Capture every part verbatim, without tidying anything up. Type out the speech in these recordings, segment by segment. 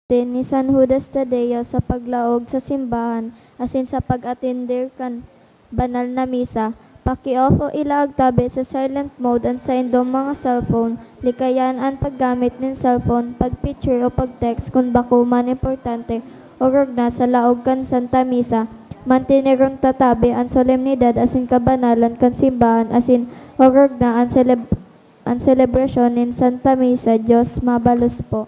ni San Judas Tadeo sa paglaog sa simbahan asin sa pag-atender kan banal na misa. Paki-off o ilaag tabi sa silent mode an saindong mga cellphone, likayan an paggamit nin cellphone, pag-picture o pag-text kun bako man importante, orog na sa laog kan Santa Misa. Mantineron ta tabi an solemnidad asin kabanalan kan simbahan asin orog na an seleb-, an selebrasyon nin Santa Misa. Dios mabalos po.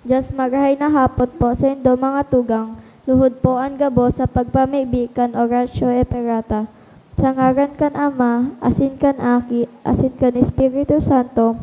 Dios, marahay na hapot po saindo mga tugang, luhod po an gabos sa pagpamibi kan Oratio Imperata. Sa ngaran kan Ama, asin kan Aki, asin kan Espiritu Santo.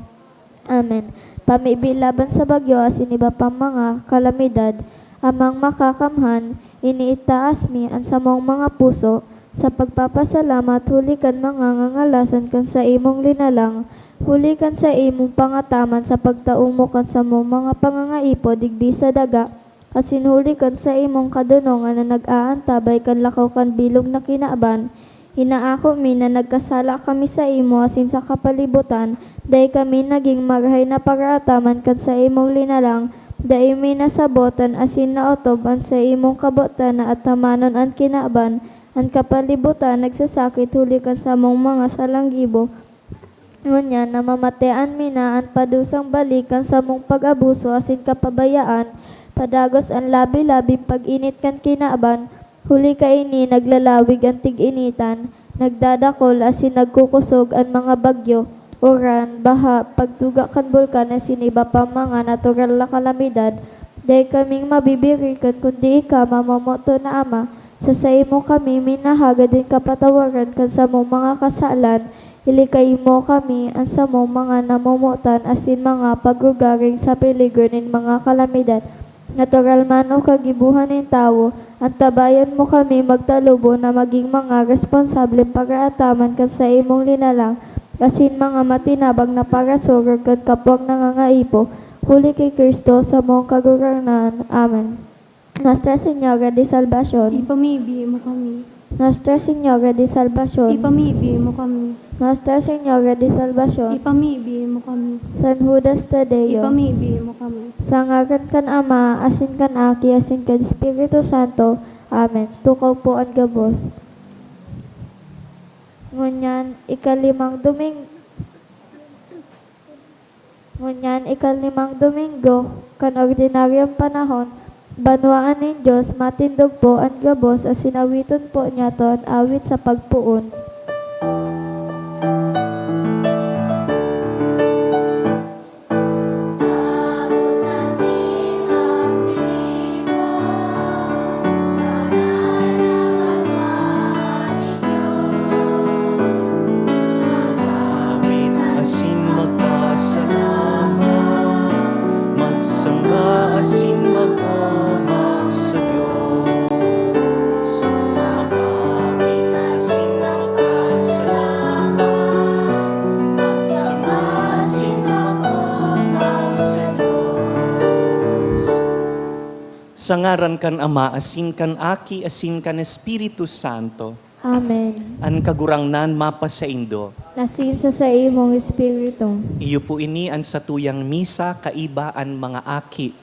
Amen. Pamibi laban sa bagyo asin iba pang mga kalamidad, Amang Makakamhan, iniitaas mi an samong mga puso sa pagpapasalamat huli kan mga ngangalasan kan saimong linalang, huli kan saimong pangataman sa pagtaong mo kan samong mga pangangaipo digdi sa daga, asin huli kan saimong kadonongan na nag-aantabay kan lakaw kan bilog na kinaban. Inaako mi na nagkasala kami saimo asin sa kapalibutan, dai kami nagin marahay na paraataman kan saimong linalang, dai mi nasabotan asin naotob an saimong kabotan na atamanon an kinaban, an kapalibutan nagsasakit huli kan samong mga salang gibo. Ngunyan, namamatean mi na an padusang balik kan samong pag-abuso asin kapabayaan, padagos an labi-labing pag-init kan kinaban, huli kaini naglalawig an tig-initan, nagdadakol asin nagkukosog an mga bagyo, uran, baha, pagtuga kan bulkan asin iba pang mga natural na kalamidad. Dai kaming mabibirikan kundi ika, mamomoton na Ama. Sa saimo kami minahagad nin kapatawaran kan samong mga kasalan, ilikay mo kami, an samong mga namomotan asin mga pag-ugaring sa peligro nin mga kalamidad. Natural man o kagibohan nin tawo, antabayan mo kami magtalubo na magin mga responsableng paraataman kan saimong linalang, asin mga matinabang na parasurog kan kapwang nangangaipo, huli ki Cristo, samong Kagurangnan. Amen. Nuestra Señora de Salvacion. Ipamibi mo kami. Nuestra Señora de Salvacion. Ipamibi mo kami. Nuestra Señora de Salvacion. Ipamibi mo kami. San Judas Tadeo. Ipamibi mo kami. Sa ngaran kan Ama, asin kan Aki, asin kan Espiritu Santo. Amen. Tukaw po an gabos. Ngunyan, ikalimang Doming-, ngunyan, ikalimang Domingo kan ordinaryong panahon, banwaan nin Dios, matindog po an gabos asin awiton po niyato an awit sa pagpoon. Awit asin magpasalamat, magsamba asin mag-omaw sa Dios. Awit asin magpasalamat, magsamba asin mag-omaw sa Dios. Sa ngaran kan Ama, asin kan Aki, asin kan Espiritu Santo. Amen. An Kagurangnan mapasaindo. Asin sa saimong espiritu. Iyo po ini an satuyang misa kaiba an mga aki.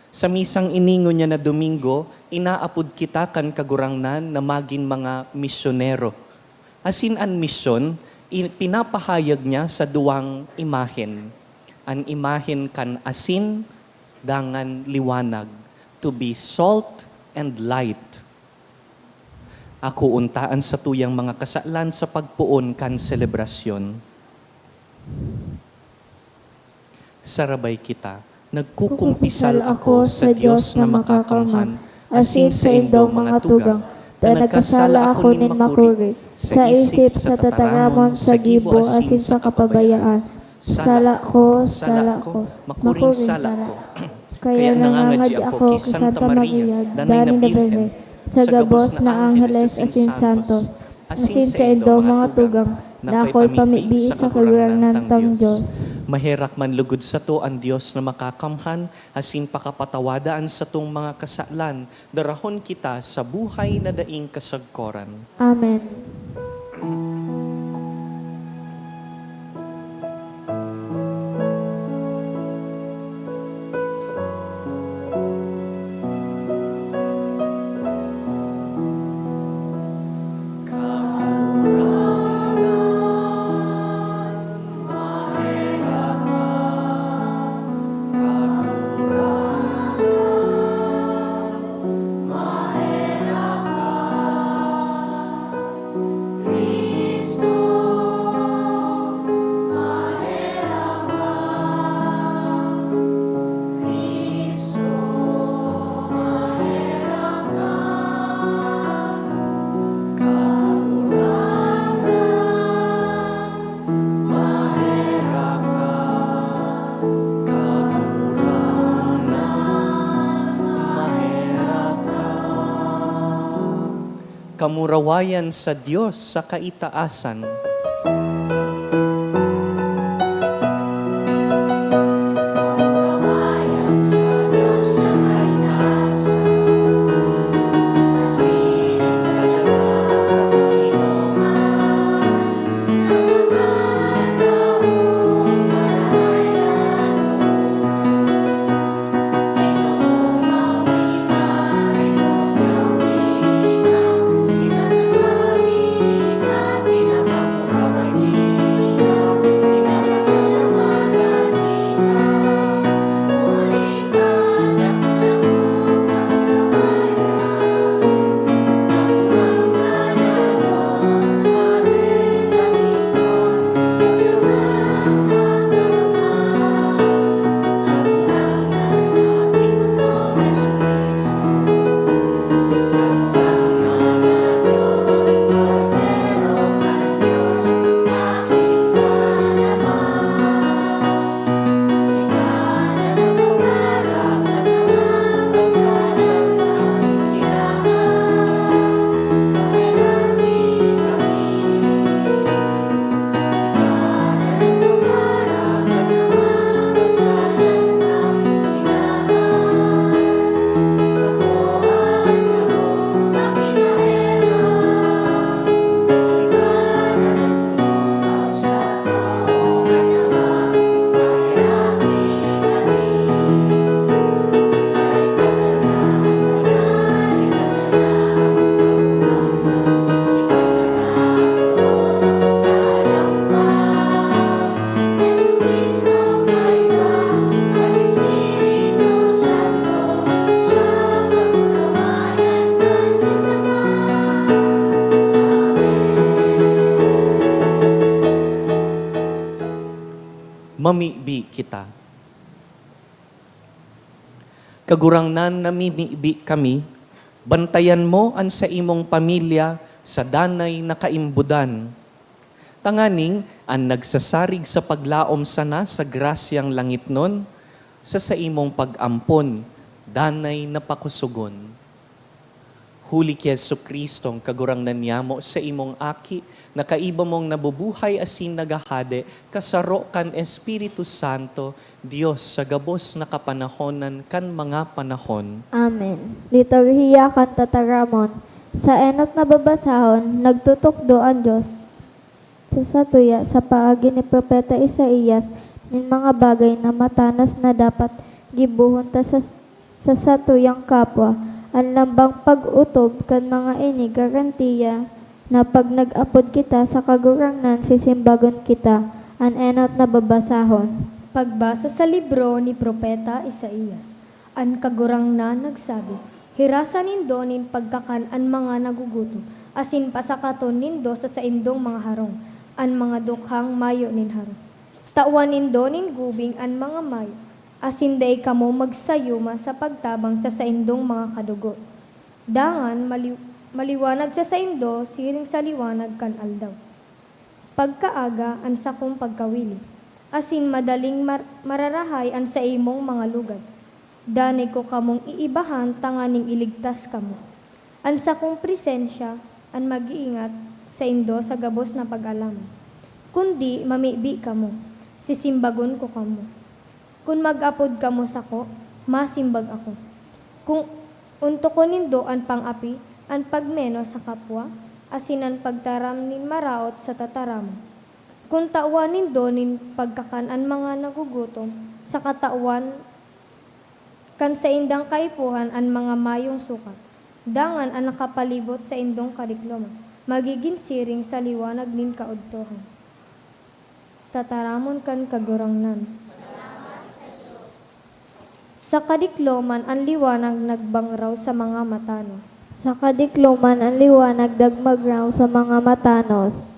Sa misang ini ngunyan na Domingo, inaapod kita kan Kagurangnan na magin mga misyonero. Asin an misyon, i-, pinapahayag niya sa duwang imahen. An imahen kan asin, dangan liwanag, to be salt and light. Akoon ta an satuyang mga kasalan sa pagpoon kan selebrasyon. Sarabay kita, nagkukumpisal ako sa Dios na makakamhan, asin saindong mga tugang, ta nagkasala ako nin makuri, sa isip, sa tataramon, sa gibo, asin sa kapabayaan. Sala ko, sala ko, makuring sala ko. Kaya nangangadya ako ki Santa Maria, danay na Birhen, sa gabos na angheles asin santos, asin saindo mga tugang, na ako'y pamibi sa Kagurangnan tang Dios. Maherak man lugod sato an Dios na makakamhan, asin pakapatawada an satong mga kasalan, darahon kita sa buhay na daing kasagkoran. Amen. Kamurawayan sa Dios sa kaitaasan. Mamibi kita. Kagurangnan, namimibi kami, bantayan mo an saimong pamilya sa danay na kaimbodan. Tanganing an nagsasarig sa paglaom sana sa grasyang langitnon, sa saimong pag-ampon, danay na pakosogon. Huli ki Jesu-Cristong Kagurangnan niyamo, saimong Aki, na kaiba mong nabubuhay asin naghahade, kasaro kan Espiritu Santo, Dios sa gabos na kapanahonan kan mga panahon. Amen. Liturhiya kan Tataramon. Sa enot na babasahon, nagtutukdo an Dios sa satuya sa paagi ni Propeta Isaias nin mga bagay na matanos na dapat gibohon ta sa, sa satuyang kapwa. An lambang pag-otob kan mga ini garantiya na pag nag-apod kita sa Kagurangnan, sisimbagon kita. An enot na babasahon. Pagbasa sa libro ni Propeta Isaias. An Kagurangnan nagsabi, "Hirasa nindo nin pagkakan an mga nagugutom, asin pasakaton nindo sa saindong mga harong an mga dukhang mayo nin harong. Tawan nindo nin gubing an mga mayo, asin dai kamo magsayuma sa pagtabang sa saindong mga kadugo. Dangan mali-, maliwanag sa saindo siring sa liwanag kan aldaw." Pagkaaga an sakong pagkawili, asin madaling mar-, mararahay an saimong mga lugad. Danay ko kamong iibahan tanganing iligtas kamo. An sakong presensya an mag-iingat saindo sa gabos na pag-alamon. Kundi mamibi kamo, sisimbagon ko kamo. Kun mag-apod kamo sako, masimbag ako. Kun ontokon nindo an pang-api, an pagmenos sa kapwa, asin an pagtaram nin maraot sa tataramon. Kun tawan nindo nin pagkakan an mga nagugutom, saka tawan kan saindang kaipuhan an mga mayong sukat, dangan an nakapalibot saindong kadikloman magigin siring sa liwanag nin kaodtohan. Tataramon kan Kagurangnan. Sa kadikloman an liwanag nagbangraw sa mga matanos. Sa kadikloman an liwanag nagbangraw sa mga matanos.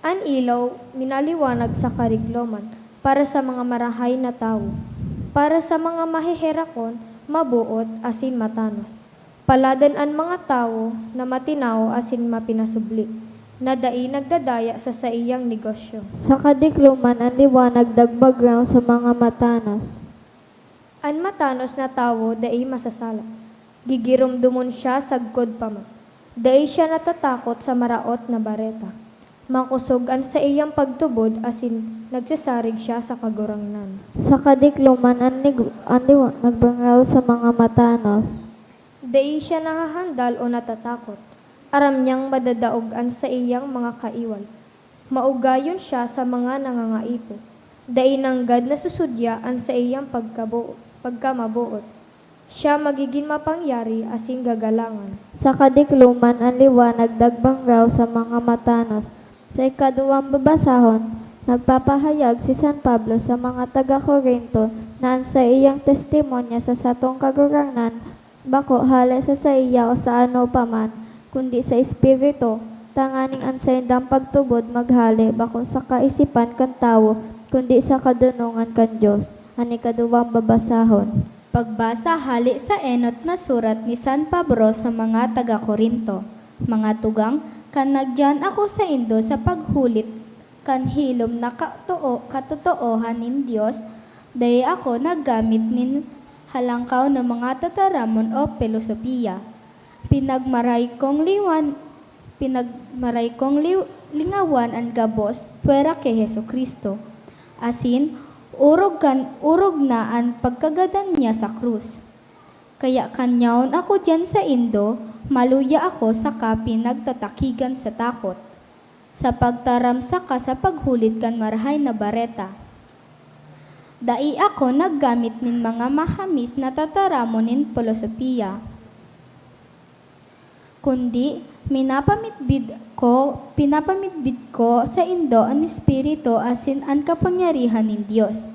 An ilaw minaliwanag sa kadikloman para sa mga marahay na tawo, para sa mga maheherakon, maboot, asin matanos. Paladan an mga tawo na matinao asin mapinasubli, na dai nagdadaya sa saiyang negosyo. Sa kadikloman an liwanag nagbangraw sa mga matanos. An matanos na tawo dai masasala. Gigiromdomon siya sagkod pa man. Dai siya natatakot sa Maraot na Bareta. Makosog an saiyang pagtubod asin nagsasarig siya sa Kagurangnan. Sa kadikloman an lig-, an liwa nagbanglaw sa mga matanos. Dai siya nahahandal o natatakot. Aram niyang madadaog an saiyang mga kaiwal. Maugayon siya sa mga nangangaipo. Dai nanggad nasusudya an saiyang pagkabo-, pagkamaboot. Siya magigin mapangyari asin gagalangan. Sa kadikloman an liwanag nagbanglaw sa mga matanos. Sa ikaduwang babasahon, nagpapahayag si San Pablo sa mga taga-Corinto na an saiyang testimonya sa satong Kagurangnan bako hale sa saiya o sa ano pa man, kundi sa Espiritu, tanganing an saindang pagtubod maghale bako sa kaisipan kan tawo, kundi sa kadonongan kan Dios. An ikaduwang babasahon. Pagbasa hale sa enot na surat ni San Pablo sa mga taga-Corinto. Mga tugang, kan nagyan ako saindo sa paghulit kan hilom na katoo-, katotoohan nin Dios, dai ako naggamit nin halangkaw na mga tataramon o pilosopiya. Pinagmaray kong liwan-, pinagmaray kong liw-, lingawan an gabos pwera ki Jesu-Cristo, asin orog kan orog na an pagkagadan niya sa krus. Kaya kan yaon ako diyan saindo, maluya ako saka pinagtatakigan sa takot, sa pagtaram saka sa paghulit kan Marahay na Bareta. Dai ako naggamit nin mga mahamis na tataramon nin pilosopiya, kundi minapamidbid ko, pinapamidbid ko saindo an Espiritu asin an kapangyarihan nin Dios.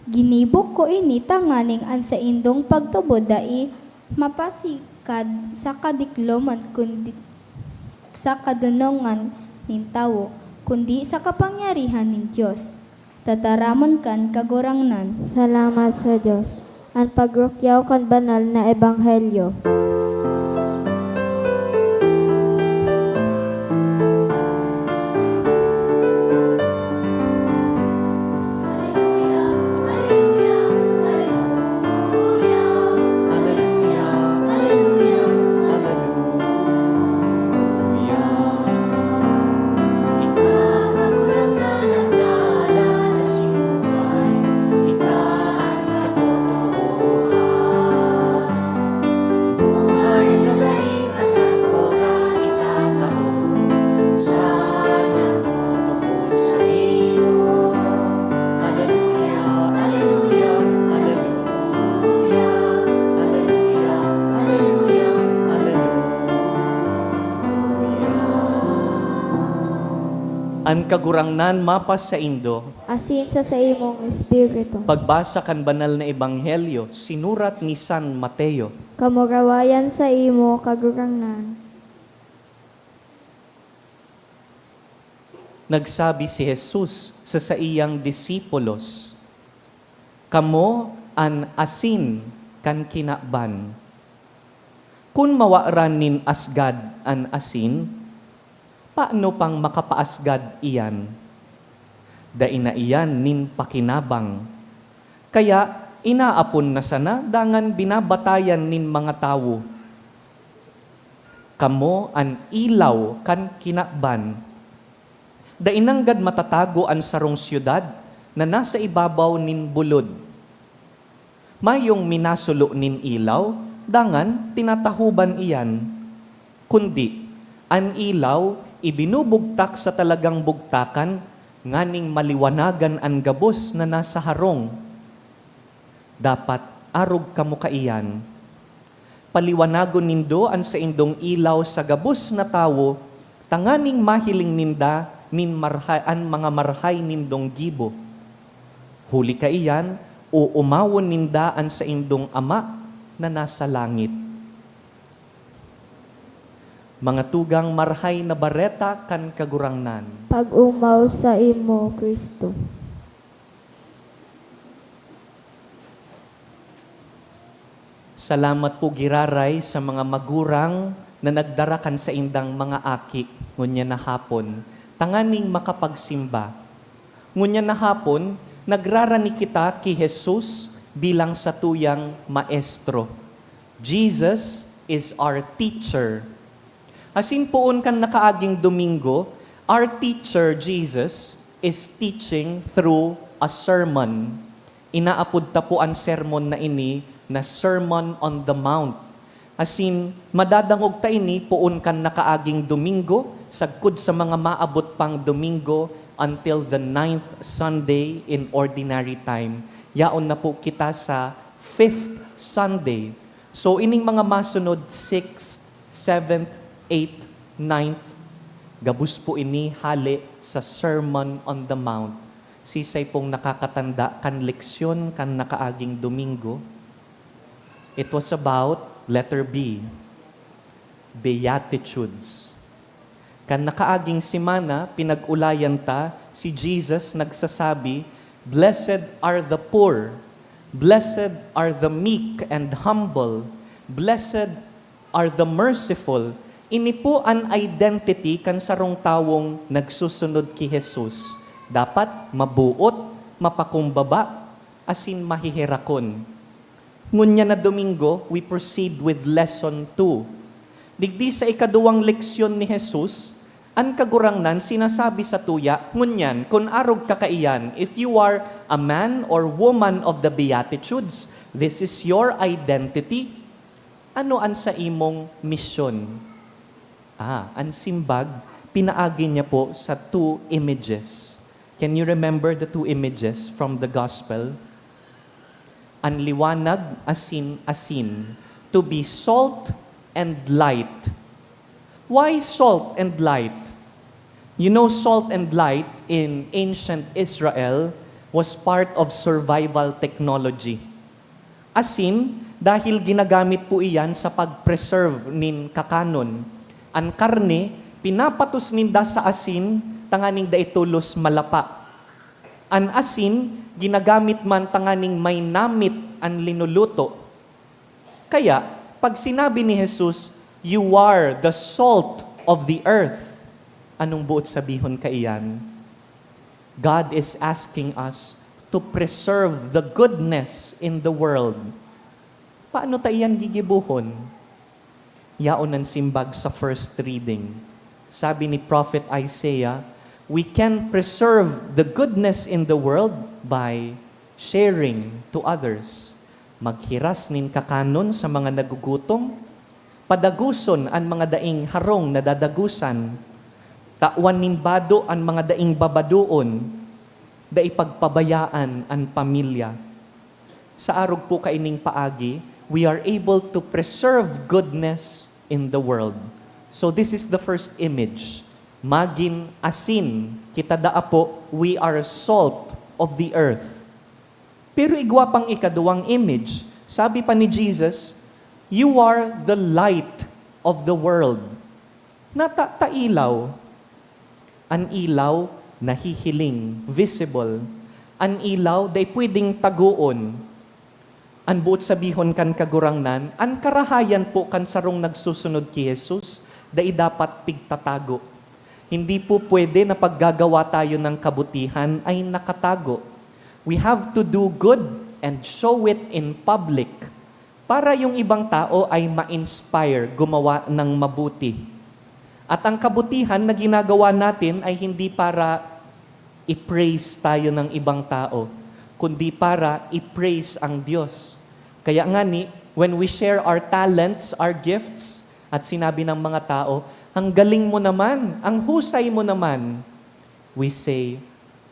Ginibo ko ini tanganing an saindong pagtubod dai mapasigkad sa kadikloman kundi sa kadonongan nin tawo, kundi sa kapangyarihan nin Dios, tataramon kan Kagurangnan. Salamat sa Dios. An pagrukyaw kan banal na ebanghelyo. An Kagurangnan mapasaindo. Asin sa saimong espiritu. Pagbasa kan Banal na Ebanghelyo sinurat ni San Mateo. Kamurawayan saimo, Kagurangnan. Nagsabi si Jesus sa saiyang disipulos, "Kamo an asin kan kinaban. Kun mawaran nin asgad an asin, paano pang makapaasgad iyan? Dai na iyan nin pakinabang. Kaya inaapon na sana dangan binabatayan nin mga tawo. Kamo an ilaw kan kinaban. Dai nanggad matatago an sarong syudad na nasa ibabaw nin bulod. Mayong minasulo nin ilaw, dangan tinatahoban iyan. Kundi, an ilaw ibinubugtak sa talagang bugtakan nganing maliwanagan an gabos na nasa harong. Dapat arog kamo kaiyan. Paliwanagon nindo an saindong ilaw sa gabos na tawo, tanganing mahiling ninda nin marha-, an mga marahay nindong gibo. Huli kaiyan, oomawon ninda an saindong Ama na nasa langit." Mga tugang, Marahay na Bareta kan Kagurangnan. Pag-omaw saimo, Cristo. Salamat po giraray sa mga magurang na nagdara kan saindang mga aki ngunyan na hapon tanganing makapagsimba. Ngunyan na hapon, nagrarani kita ki Jesus bilang satuyang Maestro. Jesus is our teacher. Asin poon kan nakaaging Domingo, our teacher, Jesus, is teaching through a sermon. Inaapod ta po an sermon na ini na Sermon on the Mount. Asin, madadangog ta ini poon kan nakaaging Domingo, sagkod sa mga maabot pang Domingo, until the ninth Sunday in ordinary time. Yaon na po kita sa fifth Sunday. So, ining mga masunod, sixth, seventh, eighth, ninth, gabos po ini hale sa Sermon on the Mount. Sisay pong nakakatanda kan leksyon kan nakaaging Domingo? It was about, letter B, Beatitudes. Kan nakaaging semana, pinag-ulayan ta si Jesus nagsasabi, "Blessed are the poor, blessed are the meek and humble, blessed are the merciful." Ini po an identity kan sarong tawong nagsusunod ki Jesus. Dapat mabuot, mapakumbaba, asin maheherakon. Ngunyan na Domingo, we proceed with lesson two. Digdi sa ikaduwang leksyon ni Jesus, an Kagurangnan sinasabi sa tuya, "Ngunyan, kun arog ka kaiyan, if you are a man or woman of the Beatitudes, this is your identity." Ano an saimong misyon? Ah, an simbag, pinaagi niya po sa two images. Can you remember the two images from the gospel? An liwanag asin asin, to be salt and light. Why salt and light? You know, salt and light in ancient Israel was part of survival technology. Asin, dahil ginagamit po iyan sa pag-preserve nin kakanon. An karne, pinapatos ninda sa asin tanganing dai tolos malapa. An asin, ginagamit man tanganing mainamit an linuluto. Kaya, pag sinabi ni Jesus, "You are the salt of the earth," anong boot sabihon kaiyan? God is asking us to preserve the goodness in the world. Paano ta iyan gigibohon? Yaon an simbag sa first reading. Sabi ni Prophet Isaiah, "We can preserve the goodness in the world by sharing to others." Maghiras nin kakanon sa mga nagugutom, padaguson an mga daing harong na dadagusan, tawan nin bado an mga daing babadoon, dai pagpabayaan an pamilya. Sa arog po kaining paagi, we are able to preserve goodness in the world. So this is the first image. Magin asin kita daa po, we are salt of the earth. Pero igwa pang ikaduwang image. Sabi pa ni Jesus, "You are the light of the world." Nata ta ilaw. An ilaw, nahihiling, visible. An ilaw, dai pwedeng tagoon. An boot sabihon kan Kagurangnan, an karahayan po kan sarong nagsusunod ki Jesus, dai dapat pigtatago. Hindi po pwede na paggagawa tayo ng kabutihan ay nakatago. We have to do good and show it in public para yung ibang tao ay ma-inspire gumawa ng mabuti. At ang kabutihan na ginagawa natin ay hindi para i-praise tayo ng ibang tao, kundi para i-praise ang Diyos. Kaya nga ni, when we share our talents, our gifts, at sinabi ng mga tao, "Ang galing mo naman, ang husay mo naman," we say,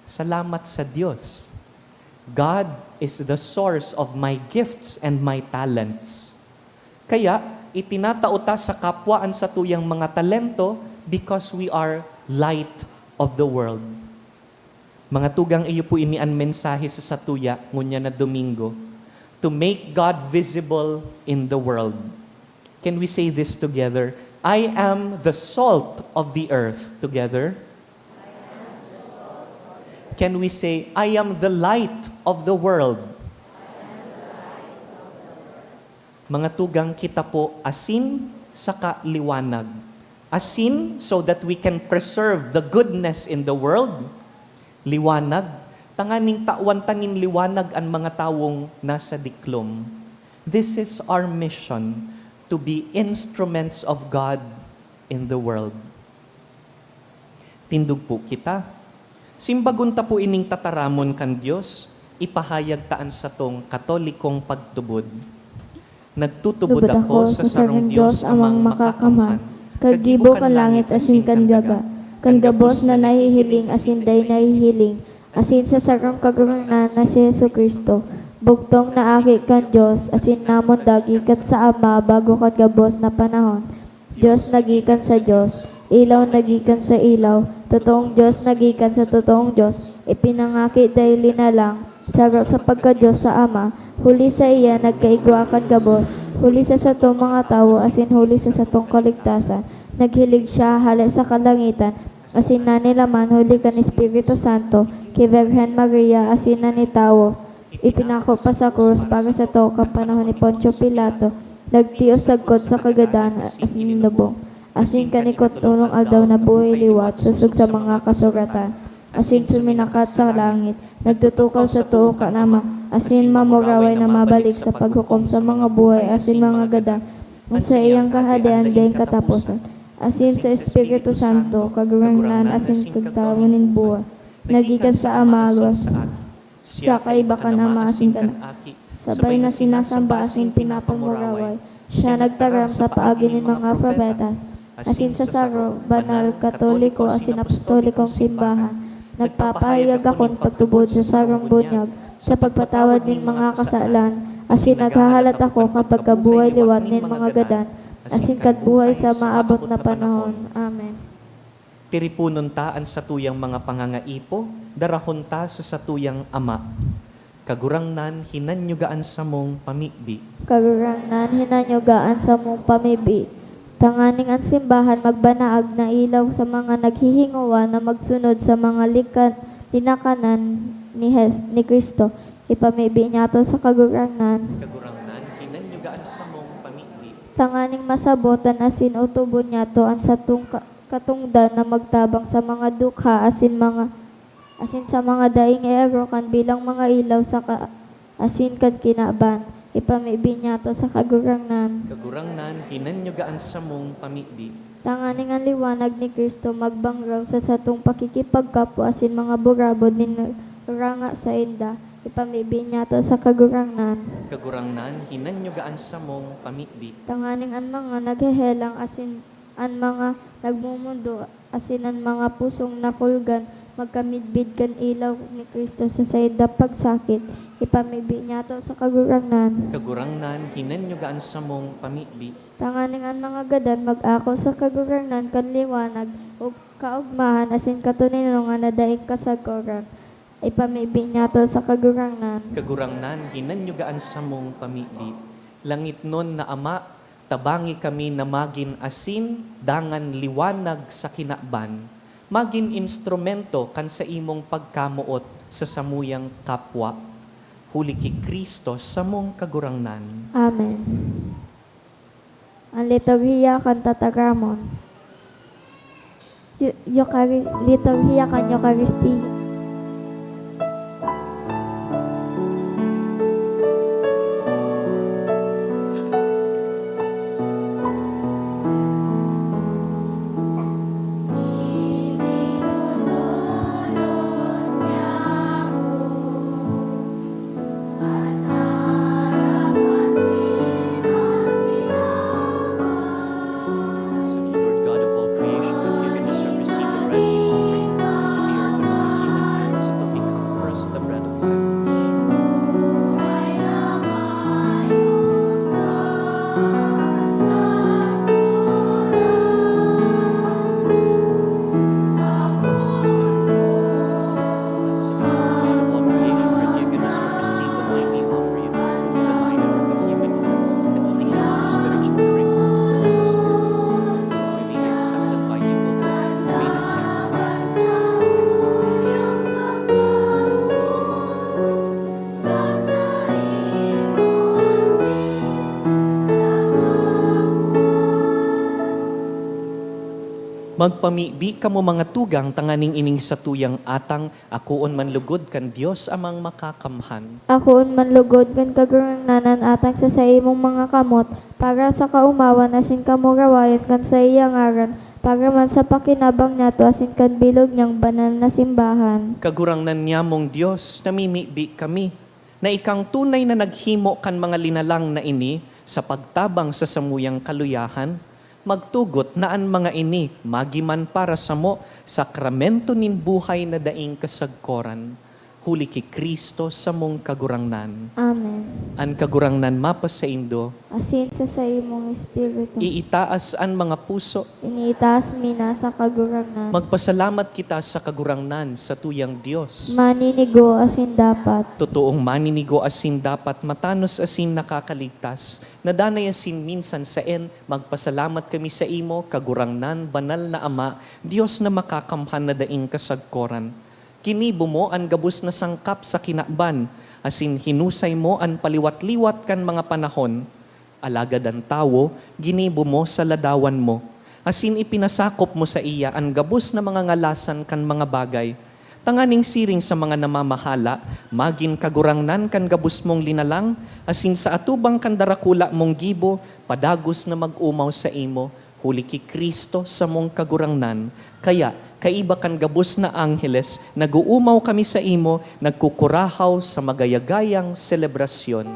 "Salamat sa Diyos. God is the source of my gifts and my talents." Kaya, itinatao ta sa kapwa an satuyang mga talento because we are light of the world. Mga tugang, iyo po ini an mensahe sa satuya ngunyan na Domingo, to make God visible in the world. Can we say this together? "I am the salt of the earth." Together? Can we say, "I am the light of the world"? Mga tugang, kita po asin saka liwanag. Asin, so that we can preserve the goodness in the world. Liwanag, tanganing tawan ta nin liwanag an mga tawong nasa diklom. This is our mission, to be instruments of God. in the world. Tindog po kita. Simbagon ta po ining tataramon kan Dios, ipahayag ta an satong Katolikong pagtubod. Nagtutubod ako sa sarong Dios, Amang Makakamhan, kagibo kan langit asin kan daga, kan gabos na nahihiling asin dai nahihiling, asin sa sarong Kagurangnan na si Jesu-Cristo, bugtong na Aki kan Dios asin namundagi kan sa Ama bago kan gabos na panahon. Dios na gikan sa Dios, ilaw na gikan sa ilaw, totoong Dios na gikan sa totoong Dios, ipinangaki dai linalang, saro sa pagka-Dios sa Ama, huli saiya nagkaigwa kan gabos, huli sa satong mga tawo asin huli sa satong kaligtasan. Naghilig siya hale sa kalangitan, asin nanilaman huli kan Espiritu Santo, ki Birhen Maria asin nanitawo. Ipinako pa sa krus para sato kan panahon ni Poncio Pilato, nagtios sagkod sa kagadan asin inilubong. Asin kan ikatolong aldaw nabuhay liwat sosog sa mga kasuratan, asin suminakat sa langit, nagtutukaw sa too kan Ama, asin mamuraway na mabalik sa paghukom sa mga buhay asin mga gadan, an saiyang kahadean daing kataposan. Asin sa Espiritu Santo, Kagurangnan asin Kagtawo nin buhay, na gikan sa Ama, alwas siya kaiba kan Ama asin kan Aki, sabay na sinasamba asin pinapamuraway. Siya nagtaram sa paagi nin mga propetas, asin sa saro, banal, katoliko asin apostolikong simbahan. Nagpapahayag ako nin pagtubod sa sarong bunyag, sa pagpatawad nin mga kasalan, asin naghahalat ako kan pagkabuhay liwat nin mga gadan, asin kan buhay sa maabot na panahon. Amen. Tiriponon ta an satuyang mga pangangaipo, darahon ta sa satuyang Ama. Kagurangnan, hinanyuga an samong pamibi. Kagurangnan, hinanyuga an samong pamibi. Tanganing an simbahan magbanaag na ilaw sa mga naghihingowa na magsunod sa mga likan-, linakanan ni Hes-, ni Cristo. Ipamibi niyato sa Kagurangnan. Kagurangnan, hinanyuga an samong pamibi. Tanganing masabot an asin otobon niyato an satong ka-, katongdan na magtabang sa mga dukha asin mga, asin sa mga daing eerokan bilang mga ilaw sa ka-, asin kan kinaban. Ipamibi niyato sa Kagurangnan. Kagurangnan, hinanyuga an samong pamibi. Tanganing an liwanag ni Cristo magbangraw sa satong pakikipagkapwa asin mga burabod nin ranga sainda. Ipamibi niyato sa Kagurangnan. Kagurangnan, hinanyuga an samong pamibi. Tanganing an mga naghehelang asin an mga nagmomondo asin an mga pusong nakulgan magkamidbid kan ilaw ni Cristo sa saindang pagsakit. Ipamibi niyato sa Kagurangnan. Kagurangnan, hinanyuga an samong pamibi. Tanganing an mga gadan mag-ako sa Kagurangnan kan liwanag, ug kaogmahan asin katoninongan na daing kasagoran. Ipamibi niyato sa Kagurangnan. Kagurangnan, hinanyuga an samong pamibi. Langitnon na Ama, tabangi kami na magin asin dangan liwanag sa kinaban, magin instrumento kan saimong pagkamoot sa samuyang kapwa. Huli ki Cristo, samong Kagurangnan. Amen. An liturhiya kan tataramon. Yu-, Eukari-, liturhiya kan Eukaristiya. Lord God of all creation, forgive me, so I receive the right offering, sent to the earth, and receive Magpamibi kamo, mga tugang, tanganing ining satuyang atang akoon man lugod kan Dios Amang Makakamhan. Akoon man lugod kan Kagurangnan an atang sa saimong mga kamot, para sa kaomawan asin kamurawayan kan saiyang ngaran, para man sa pakinabang niyato asin kan bilog niyang banal na simbahan. Kagurangnan niyamong Dios, namimibi kami, na ikang tunay na naghimo kan mga linalang na ini sa pagtabang sa samuyang kaluyahan, magtugot na an mga ini magiman para samo sakramento nin buhay na daing kasagkoran, huli ki Cristo samong Kagurangnan. Amen. An Kagurangnan mapasaindo. Asin sa saimong espiritu. Iitaas an mga puso. Iniitaas mi na sa Kagurangnan. Magpasalamat kita sa Kagurangnan, satuyang Dios. Maninigo asin dapat. Totoong maninigo asin dapat, matanos asin nakakaligtas, na danay asin minsan saen, magpasalamat kami saimo, Kagurangnan, banal na Ama, Dios na makakamhan na daing kasagkoran. Ginibo mo an gabos na sangkap sa kinaban, asin hinusay mo an paliwat-liwat kan mga panahon. Alagad an tawo, ginibo mo sa ladawan mo, asin ipinasakop mo saiya an gabos na mga ngalasan kan mga bagay, tanganing siring sa mga namamahala, magin kagurangnan kan gabos mong linalang, asin sa atubang kan darakula mong gibo, padagos na mag-omaw saimo, huli ki Cristo, samong Kagurangnan. Kaya, kaiba kan gabos na angheles, nag-oomaw kami saimo, nagkukurahaw sa magayagayang selebrasyon.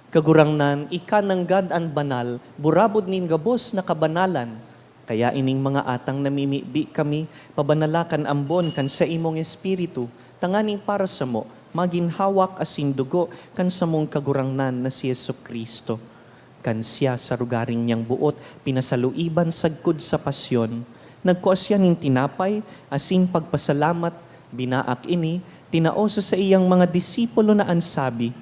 Kagurangnan, ika nanggad an banal, burabod nin gabos na kabanalan. Kaya ining mga atang namimibi kami, pabanala kan ambon kan saimong Espiritu, tanganing para samo, magin hawak asin dugo kan samong Kagurangnan na si Jesu-Cristo. Kan siya sa rugaring niyang boot pinasaluiban sagkod sa pasyon, nagkua siya nin tinapay asin pagpasalamat, binaak ini, tinao sa saiyang mga disipulo na an sabi,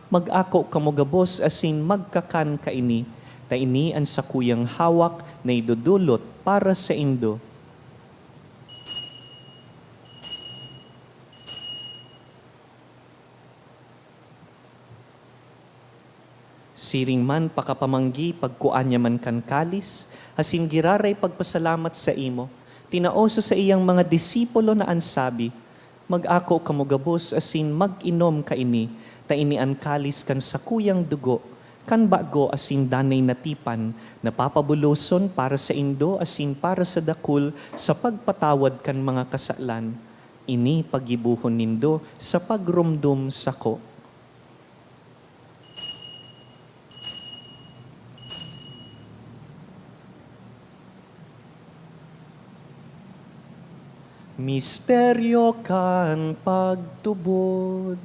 "Mag-ako kamo gabos asin magkakan kaini, ta ini an sakuyang hawak na idodolot para saindo." Siring man pakapamanggi, pagkua niya man kan kalis, asin giraray pagpasalamat saimo, tinao sa saiyang mga disipulo na an sabi, "Mag-ako kamo gabos asin mag-inom kaini, ta ini an kalis kan sakuyang dugo, kan bago asin danay na tipan, na papabuloson para saindo asin para sa dakul sa pagpatawad kan mga kasalan. Ini paggibohon nindo sa pagromdom sako." Misteryo kan pagtubod.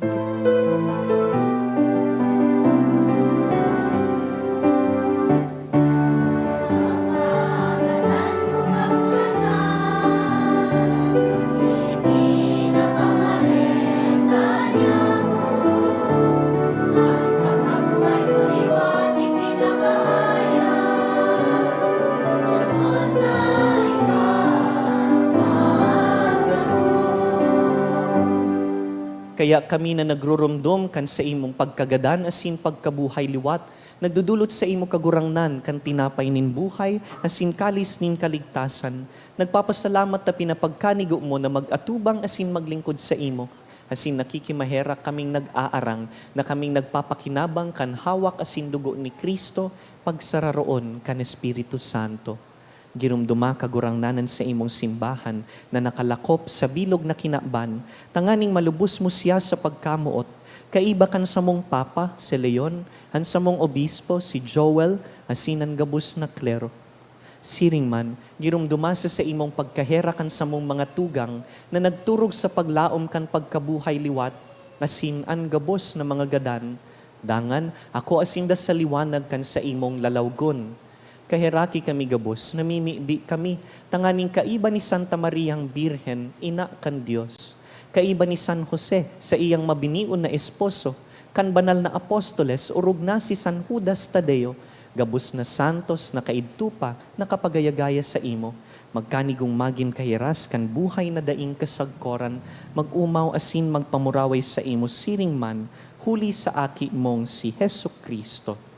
Kaya kami na nagrurumdom kan saimong pagkagadan asin pagkabuhay liwat, nagdodolot saimo, Kagurangnan, kan tinapay nin buhay asin kalis nin kaligtasan. Nagpapasalamat ta pinapagkanigo mo na mag-atubang asin maglingkod saimo, asin nakikimaherak kaming nag-aarang na kaming nagpapakinabang kan hawak asin dugo ni Cristo, pagsararoon kan Espiritu Santo. Giromdoma, Kagurangnan, an saimong simbahan na nakalakop sa bilog na kinaban, tanganing malubos mo siya sa pagkamoot, kaiba kan samong Papa, si Leon, an samong Obispo, si Joel, asin an gabos na klero. Siring man, giromdoma sa saimong pagkaherak an samong mga tugang na nagturog sa paglaom kan pagkabuhay liwat, asin an gabos na mga gadan, dangan akoa sinda sa liwanag kan saimong lalawgon. Kaheraki kami gabos, namimibi kami, tanganing kaiba ni Santa Mariang Birhen, ina kan Dios, kaiba ni San Jose, saiyang mabinion na esposo, kan banal na apostoles, orog na si San Judas Tadeo, gabos na santos na kaidto pa nakapagaya-gaya saimo, magkanigong magin kahiras kan buhay na daing kasagkoran, mag-omaw asin magpamuraway saimo siring man, huli sa Aki mong si Jesu-Cristo.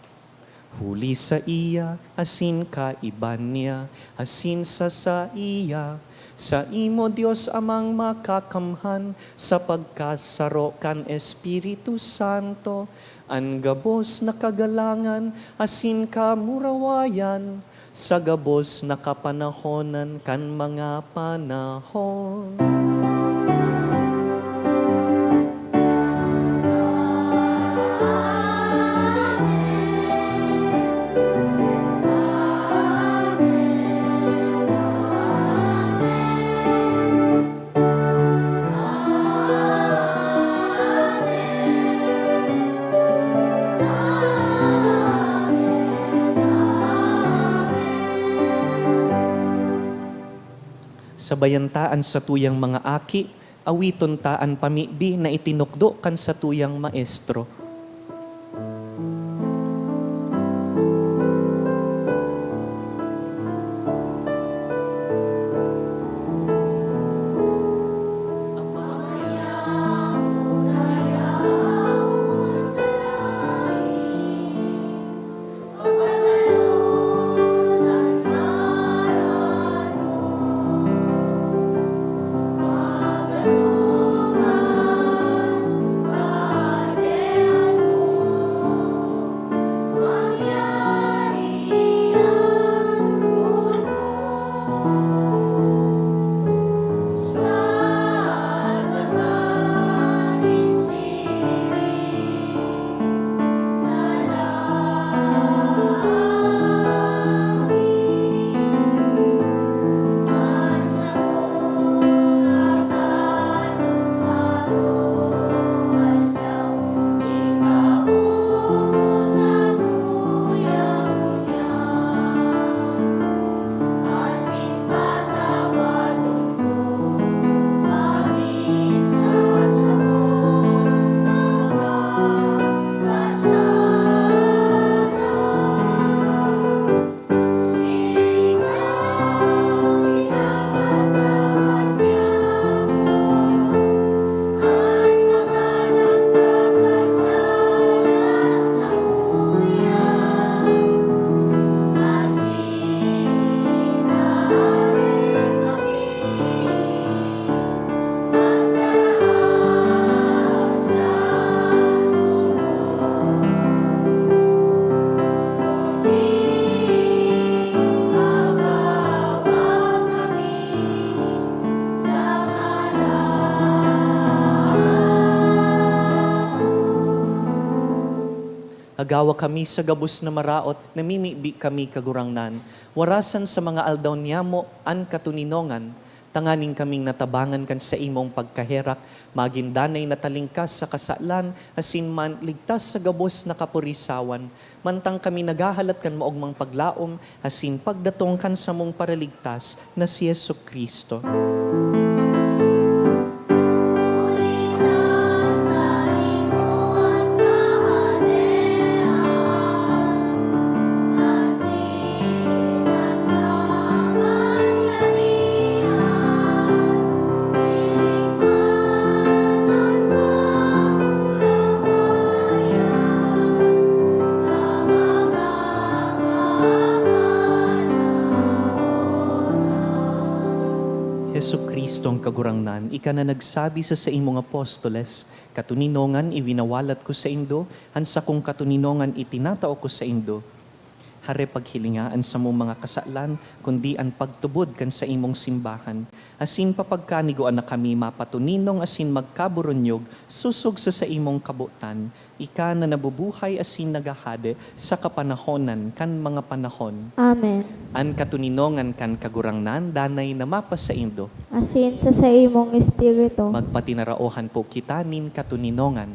Huli saiya, asin kaiba niya, asin sa saiya, saimo, Dios Amang Makakamhan, sa pagkasaro kan Espiritu Santo, an gabos na kagalangan asin kamurawayan, sa gabos na kapanahonan kan mga panahon. Sabayan ta an satuyang mga aki, awiton ta an pamibi na itinukdo kan satuyang maestro. Agawa kami sa gabos na maraot, namimibi kami, Kagurangnan. Warasan sa mga aldaw niyamo an katoninongan, tanganing kaming natabangan kan saimong pagkaherak, magin danay na talingkas sa kasalan, asin man ligtas sa gabos na kapurisawan, mantang kami naghahalat kan maogmang paglaom asin pagdatong kan samong Paraligtas na si Jesu-Cristo. Jesu-Cristo ang Kagurangnan, ika na nagsabi sa saimong apostoles, "Katoninongan iwinawalat ko saindo, an sakong katoninongan itinatao ko saindo." Hare paghilinga an samong mga kasalan, kundi an pagtubod kan saimong simbahan, asin papagkanigoan na kami mapatoninong asin magkaburunyog sosog sa saimong kabotan, ika na nabubuhay asin naghahade sa kapanahonan kan mga panahon. Amen. An katoninongan kan Kagurangnan danay na mapasaindo. Asin sa saimong espiritu. Magpatinaraohan po kita nin katoninongan.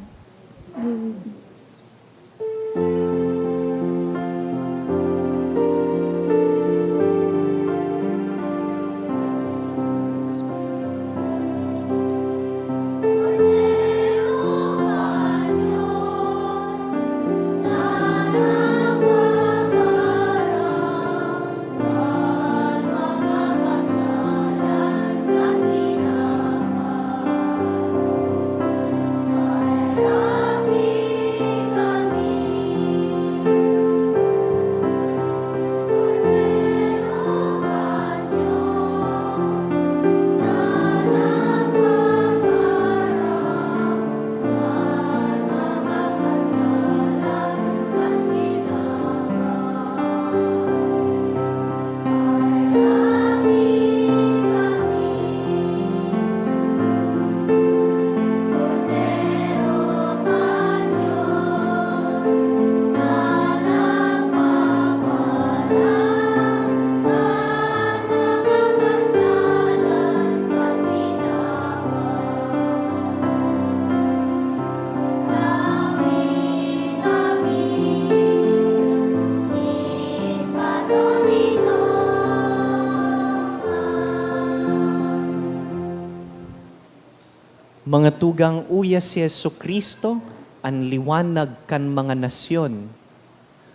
Mga tugang, uya si Jesu-Cristo, an liwanag kan mga nasyon.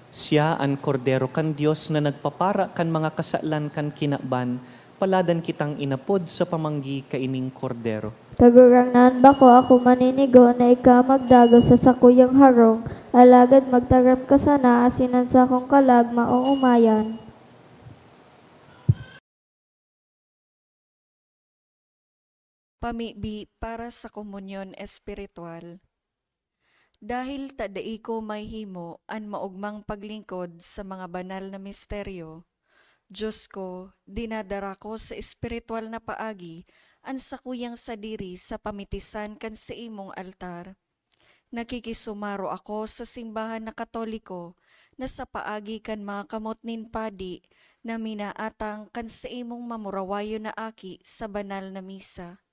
Siya an Kordero kan Dios na nagpapara kan mga kasalan kan kinaban. Paladan kitang inapod sa pamanggi kaining Kordero. Kagurangnan, bako ako maninigo na ika magdagos sa sakuyang harong, alagad magtaram ka sana asin an sakong kalag maoomayan. Pamibi para sa komunyon espiritual. Dahil ta dai ko mahimo an maogmang paglingkod sa mga banal na misteryo, Dios ko, dinadara ko sa espiritual na paagi an sakuyang sadiri sa pamitisan kan saimong altar. Nakikisumaro ako sa simbahan na Katoliko na sa paagi kan mga kamot nin padi na minaatang kan saimong mamurawayon na aki sa banal na misa.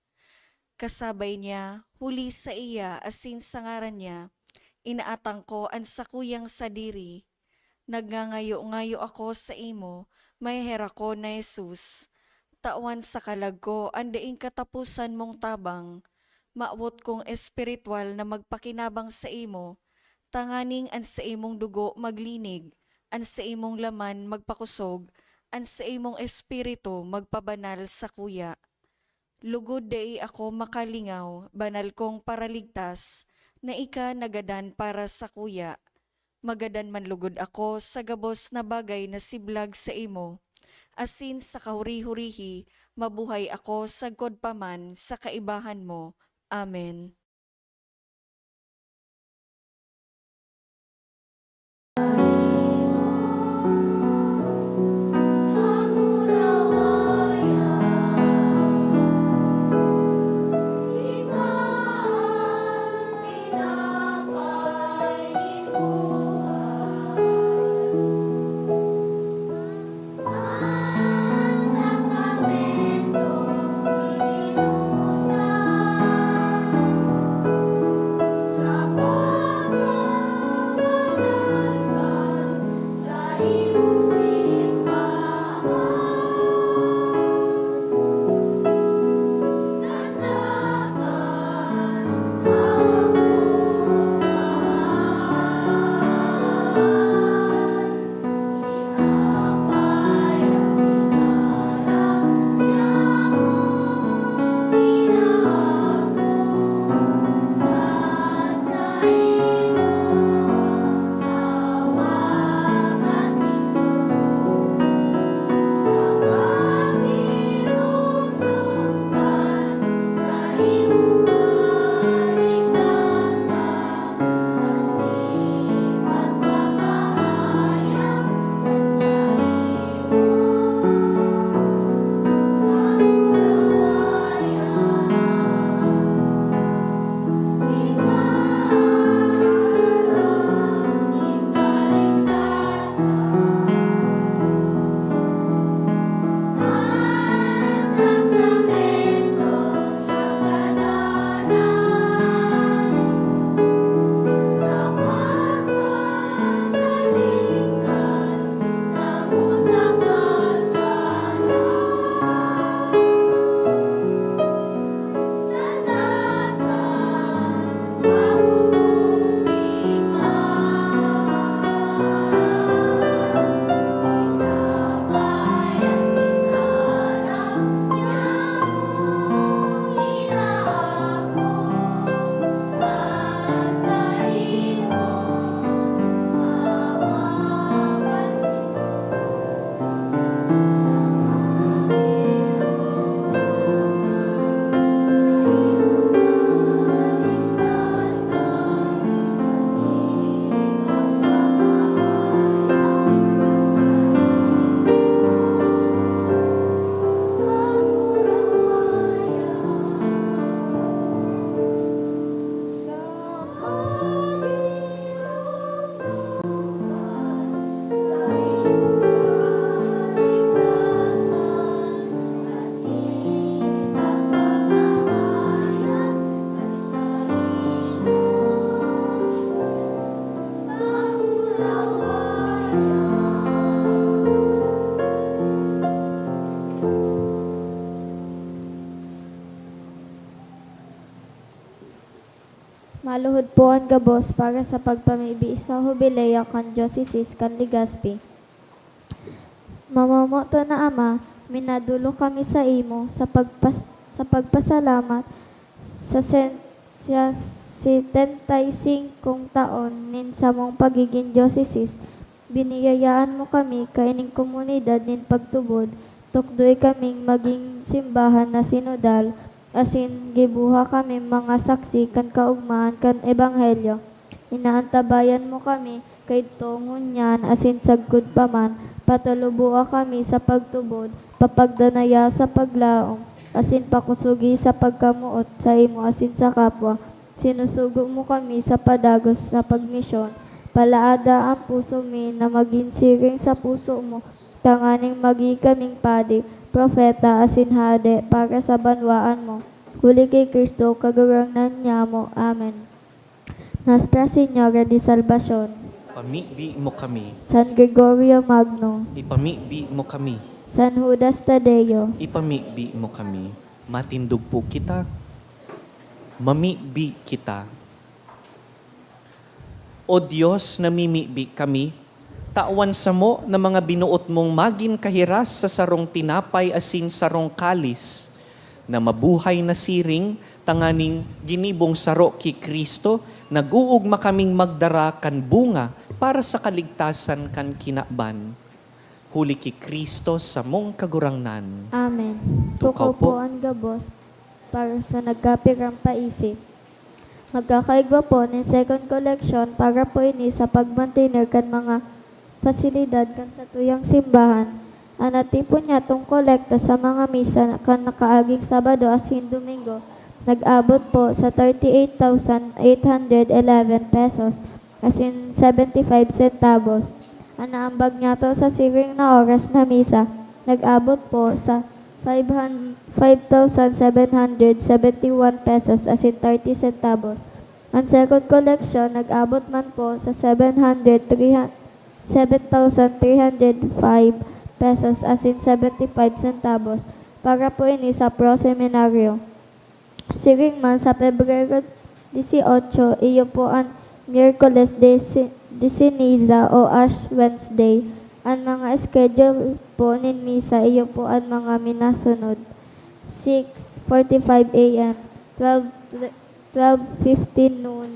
Kasabay niya, huli saiya asin sa ngaran niya, inaatang ko an sakuyang sadiri. Nagngangayo-ngayo ako saimo, maheherak ko na Jesus, tawan sa kalag ko an daing kataposan mong tabang. Mawot kong espiritual na magpakinabang saimo, tanganing an saimong dugo maglinig, an saimong laman magpakosog, an saimong espiritu magpabanal sakuya. Lugod dai ako makalingaw, banal kong Paraligtas, na ika nagadan para sakuya. Magadan man lugod ako sa gabos na bagay na siblag saimo, asin sa kahuri-hurihi mabuhay ako sagkod pa man sa kaibahan mo. Amen. Maluhod po an gabos para sa pagpamibi sa Hubileo kan Dioceses kan Legazpi. Mamomoton na Ama, minadolok kami saimo sa pagpas-, sa pagpasalamat sa sen-, sa setenta y singkong taon nin samong pagigin dioceses. Biniyayaan mo kami kaining komunidad nin pagtubod, tukdoy kaming magin simbahan na sinodal, asin gibuha kami mga saksi kan kaogmahan kan Ebanghelyo. Inaantabayan mo kami kaidto, ngunyan, asin sagkod pa man, patuluboa kami sa pagtubod, papagdanaya sa paglaom, asin pakosogi sa pagkamoot saimo asin sa kapwa. Sinusugo mo kami sa padagos na pagmisyon. Palaada an puso mi na magin siring sa puso mo, tanganing magin kaming padi, propeta, asin hade para sa banwaan mo. Huli ki Cristo, Kagurangnan nyamo. Amen. Nuestra Señora de Salvacion. Pamibi mo kami. San Gregorio Magno. Ipamibi mo kami. San Judas Tadeo. Ipamibi mo kami. Matindog po kita. Mamibi kita. O Dios, namimibi kami, tawan samo na mga binoot mong magin kahiras sa sarong tinapay asin sarong kalis, na mabuhay na siring, tanganing ginibong saro ki Cristo, nag-oogma kaming magdara kan bunga para sa kaligtasan kan kinaban. Huli ki Cristo samong Kagurangnan. Amen. Tukaw Tukaw po po. An gabos para sa nagkapirang paisi. Magkakaigwa po nin second collection para po ini sa pagmantener kan mga pasilidad kan satuyang simbahan. An natipon nyatong kolekta sa mga misa kan nakaaging Sabado asin Domingo nag-abot po sa thirty-eight thousand eight hundred eleven pesos asin seventy-five centavos. An naambag nyato sa siring na oras na misa nag-abot po sa five hun-, five thousand seven hundred seventy-one pesos asin thirty centavos. An second collection nag-abot man po sa seven hundred three hu-, seven thousand three hundred five pesos asin seventy-five centavos para po ini sa Pro Seminario. Siring man, sa Pebrero dieciocho, iyo po an Miyerkules de Ce-, de Ceniza o Ash Wednesday. An mga schedule po nin misa, iyo po an mga minasunod: six forty-five A M, twelve, twelve fifteen noon,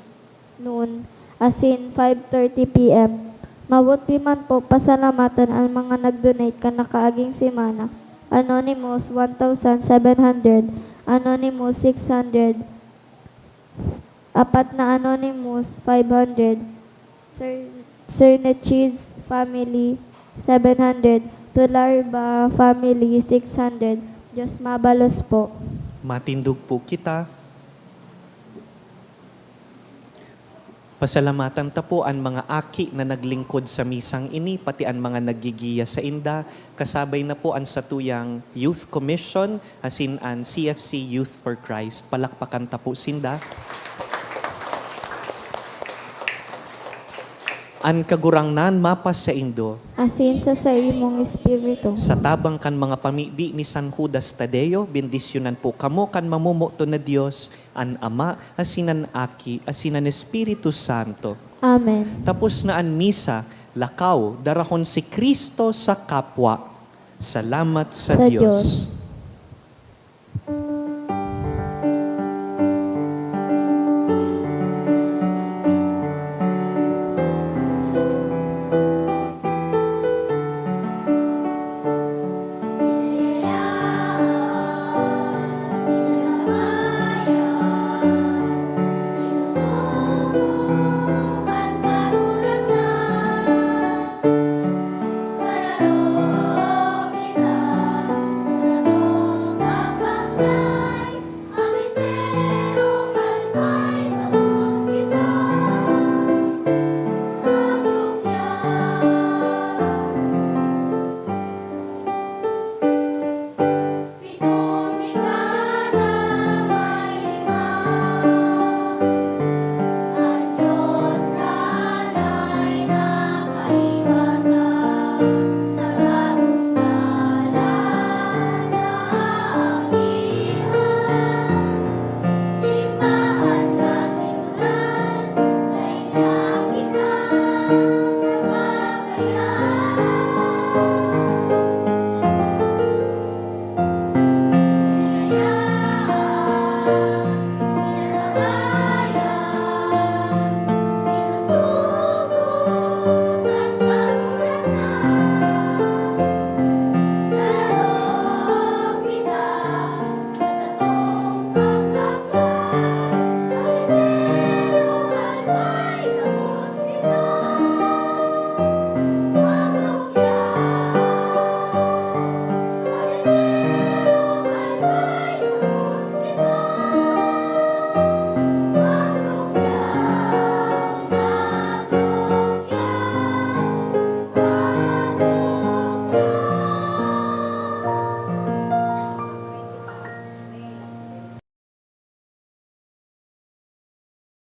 noon, asin five thirty P M. Mabuti man po pasalamatan an mga nag-donate kan nakaaging semana. Anonymous, one thousand seven hundred. Anonymous, six hundred. Apat na Anonymous, five hundred. Sir, Sir Nechiz family, seven hundred. Tularba family, six hundred. Dios mabalos po. Matindog po kita. Pasalamatan ta po an mga aki na naglingkod sa misang ini, pati an mga naggigiya sainda, kasabay na po an satuyang Youth Commission asin an C F C Youth for Christ. Palakpakan ta po sinda. An Kagurangnan mapasaindo. Asin sa saimong espiritu. Sa tabang kan mga pamibi ni San Judas Tadeo, bendisyonan po kamo kan mamomoton na Dios, an Ama, asin an Aki, asin an Espiritu Santo. Amen. Tapos na an misa, lakaw, darahon si Cristo sa kapwa. Salamat sa Sa Dios. Dios.